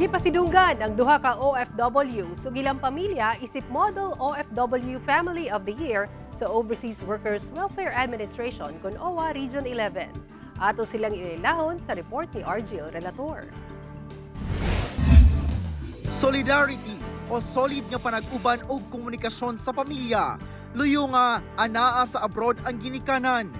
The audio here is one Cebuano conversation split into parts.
Gipasidunggan ang duha ka OFW ug ilang pamilya isip Model OFW Family of the Year sa Overseas Workers Welfare Administration kon OWWA Region 11. Ato silang ilahon sa report ni Argil Relator. Solidarity o solid nga panag-uban og komunikasyon sa pamilya. Luyo nga anaa sa abroad ang ginikanan.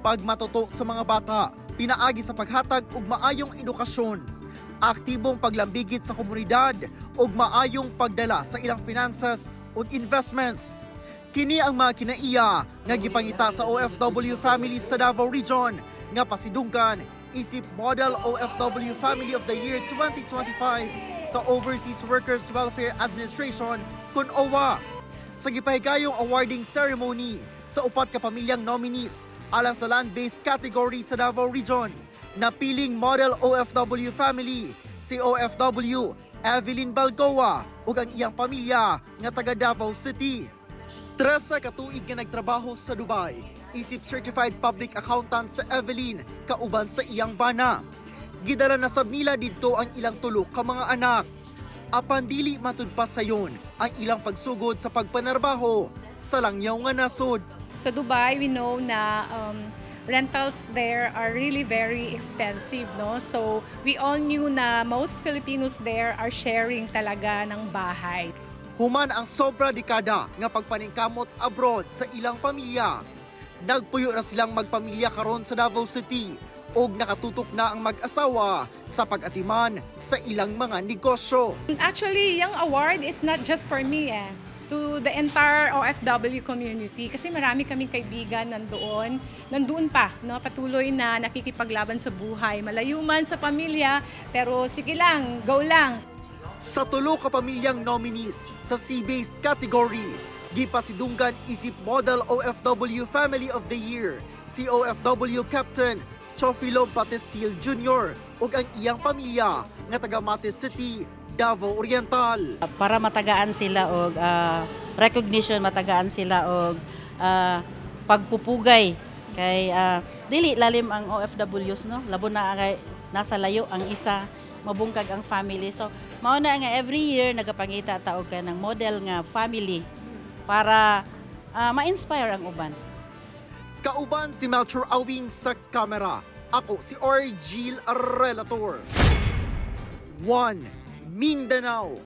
Pagmatuto sa mga bata, pinaagi sa paghatag og maayong edukasyon. Aktibong paglambigit sa komunidad ug maayong pagdala sa ilang finances ug investments. Kini ang mga kinaiya nga gipangita sa OFW families sa Davao Region nga pasidunggan isip Model OFW Family of the Year 2025 sa Overseas Workers Welfare Administration kun OWWA. Sa gipahigayong awarding ceremony sa upat ka pamilyang nominees alang sa land-based category sa Davao Region, napiling Model OFW Family si OFW Evelyn Balgoa ug ang iyang pamilya nga taga Davao City. 13 ka tuig nga nagtrabaho sa Dubai, isip certified public accountant sa Evelyn kauban sa iyang bana. Gidala na sab nila didto ang ilang tulo ka mga anak. Apan dili matud pa sayon ang ilang pagsugod sa pagpanarbaho sa langyaw nga nasod. Sa Dubai, we know na rentals there are really very expensive, no? So, we all knew na most Filipinos there are sharing talaga ng bahay. Human ang sobra dekada nga pagpaningkamot abroad sa ilang pamilya, nagpuyo na silang magpamilya karon sa Davao City ug nakatutok na ang mag-asawa sa pag-atiman sa ilang mga negosyo. Actually, yung award is not just for me eh, to the entire OFW community kasi marami kaming kaibigan nandoon pa, no, patuloy na nakikipaglaban sa buhay, malayo man sa pamilya, pero sige lang, go lang. Sa tulo ka pamilyang nominees sa sea-based category, gipasidunggan isip Model OFW Family of the Year si OFW Captain Chofilo Batistil Jr. ug ang iyang pamilya nga taga Mati City, Davao Oriental. Para matagaan sila og recognition, matagaan sila og pagpupugay kay dili lalim ang OFWs, no, labo na kay nasa layo ang isa, mabungkag ang family. So mao na nga every year nagapangita ta og kanang model nga family para ma-inspire ang uban. Kauban si Melchor Awing sa kamera. Ako si Argil Relator. 1 Mindanao.